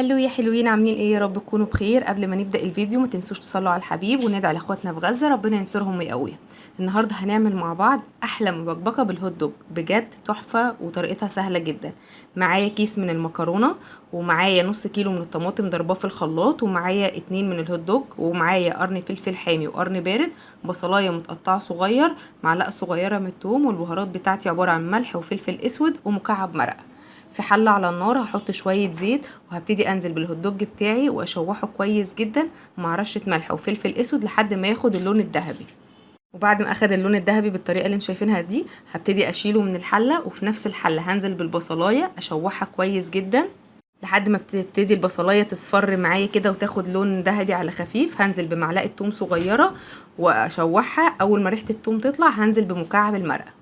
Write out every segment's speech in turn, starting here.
hello يا حلوين، عاملين ايه؟ يا رب تكونوا بخير. قبل ما نبدا الفيديو ما تنسوش تصلوا على الحبيب وندعي لاخواتنا في غزة ربنا ينصرهم ويقويهم. النهارده هنعمل مع بعض احلى مبكبكه بالهوت دوج، بجد تحفة وطريقتها سهلة جدا. معايا كيس من المكرونه، ومعايا نص كيلو من الطماطم ضرباه في الخلاط، ومعايا 2 من الهوت دوج، ومعايا قرن فلفل حامي وقرن بارد، بصلايه متقطعه صغير، معلقه صغيرة من الثوم، والبهارات بتاعتي عبارة عن ملح وفلفل اسود ومكعب مرقه. في حله على النار هحط شوية زيت، وهبتدي انزل بالهوت دوج بتاعي واشوحه كويس جدا مع رشه ملح وفلفل اسود لحد ما ياخد اللون الذهبي. وبعد ما اخد اللون الذهبي بالطريقة اللي انتوا شايفينها دي هبتدي اشيله من الحلة، وفي نفس الحلة هنزل بالبصلايه اشوحها كويس جدا لحد ما بتبتدي البصلايه تصفر معايا كده وتاخد لون ذهبي على خفيف. هنزل بمعلقه توم صغيرة واشوحها، اول ما ريحه التوم تطلع هنزل بمكعب المرقه.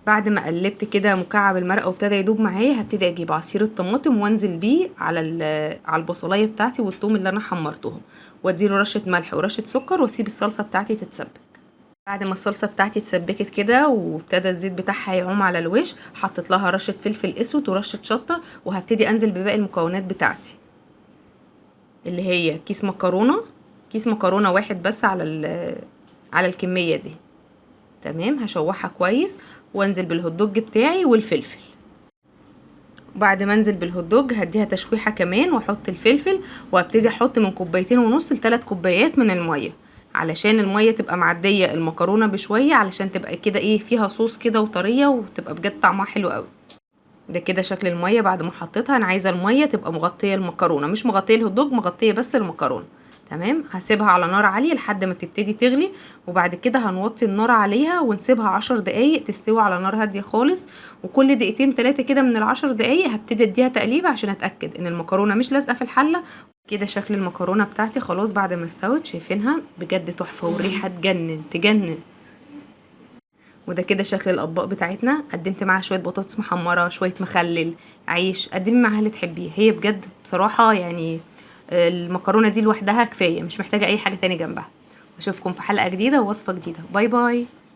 بعد ما قلبت كده مكعب المرقه وابتدى يدوب معايا هبتدي اجيب عصير الطماطم وانزل بيه على البصلايه بتاعتي والثوم اللي انا حمرتهم، واديله رشه ملح ورشه سكر، واسيب الصلصه بتاعتي تتسبك. بعد ما الصلصه بتاعتي اتسبكت كده وابتدى الزيت بتاعها يعوم على الوش، حطيت لها رشه فلفل اسود ورشه شطه، وهبتدي انزل بباقي المكونات بتاعتي اللي هي كيس مكرونه، كيس مكرونه واحد بس على الكمية دي. تمام، هشوحها كويس وانزل بالهوت دوج بتاعي والفلفل. وبعد ما انزل بالهوت دوج هديها تشويحه كمان واحط الفلفل، وابتدي احط من كوبايتين ونص لتلات كوبايات من المية، علشان المية تبقى معدية المكرونه بشوية، علشان تبقى كده ايه فيها صوص كده وطريه وتبقى بجد طعمها حلو قوي. ده كده شكل المية بعد ما حطيتها. انا عايزه المية تبقى مغطيه المكرونه، مش مغطيه الهوت دوج، مغطيه بس المكرونه. تمام، هسيبها على نار عالية لحد ما تبتدي تغلي، وبعد كده هنوطي النار عليها ونسيبها 10 دقايق تستوي على نار هادية خالص. وكل دقيقتين تلاتة كده من العشر دقايق هبتدي اديها تقليبه عشان اتاكد ان المكرونه مش لازقه في الحلة. كده شكل المكرونه بتاعتي خلاص بعد ما استوت، شايفينها بجد تحفة والريحه تجنن تجنن. وده كده شكل الاطباق بتاعتنا. قدمت معاها شوية بطاطس محمرة، شوية مخلل، عيش، قدمي معاها اللي تحبيه. هي بجد بصراحة المكرونه دي لوحدها كفاية، مش محتاجه اي حاجة تاني جنبها. واشوفكم في حلقة جديدة ووصفه جديدة. bye bye.